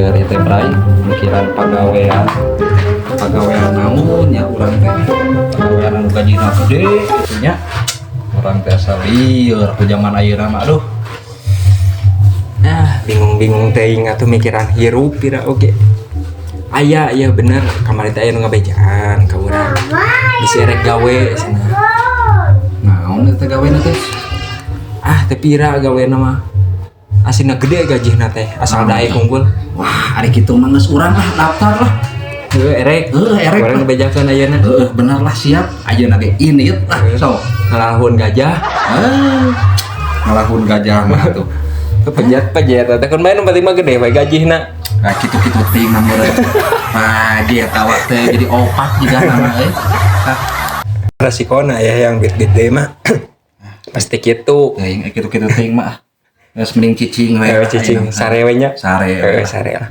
Lieur ieu teh, Bray, mikiran pagawean. Pagawean naon ya urang teh? Pagawean anu gajina gede kitu nya. Urang teh asa lieur ku zaman ayeuna mah, aduh. Ah, bingung-bingung teuing atuh mikiran hirup pira oge. Aya, iya bener, kamari teh aya nu ngabejaan ka urang. Bisi erek gawe cenah. Naon eta gawena teh? Ah, teu pira gawena mah. Asina gede gajihna teh, asal daek unggul. Wah, ari kitu mah geus urang lah daftar lah. Heuh, erek. Heuh, erek Urang lah. Ngebejakeun ayeuna. Heeh, bener lah, siap. Ayeuna ge ini lah, sok. Ngalahun gajah. Ah, ngalahun gajah mah tuh. Pejet-pejet teh kun bae nu penting mah gede we gajihna. Nah, kitu-kitu ting mah meureun. Pajet awak teh jadi opak juga nama euy. Ah, Resikona ya yang bit-bit deui mah. Pasti kitu. Teuing kitu-kitu ting mah. Geus mending cicing we. Eh, cicing sare we nya. Sare. Heeh, sare lah.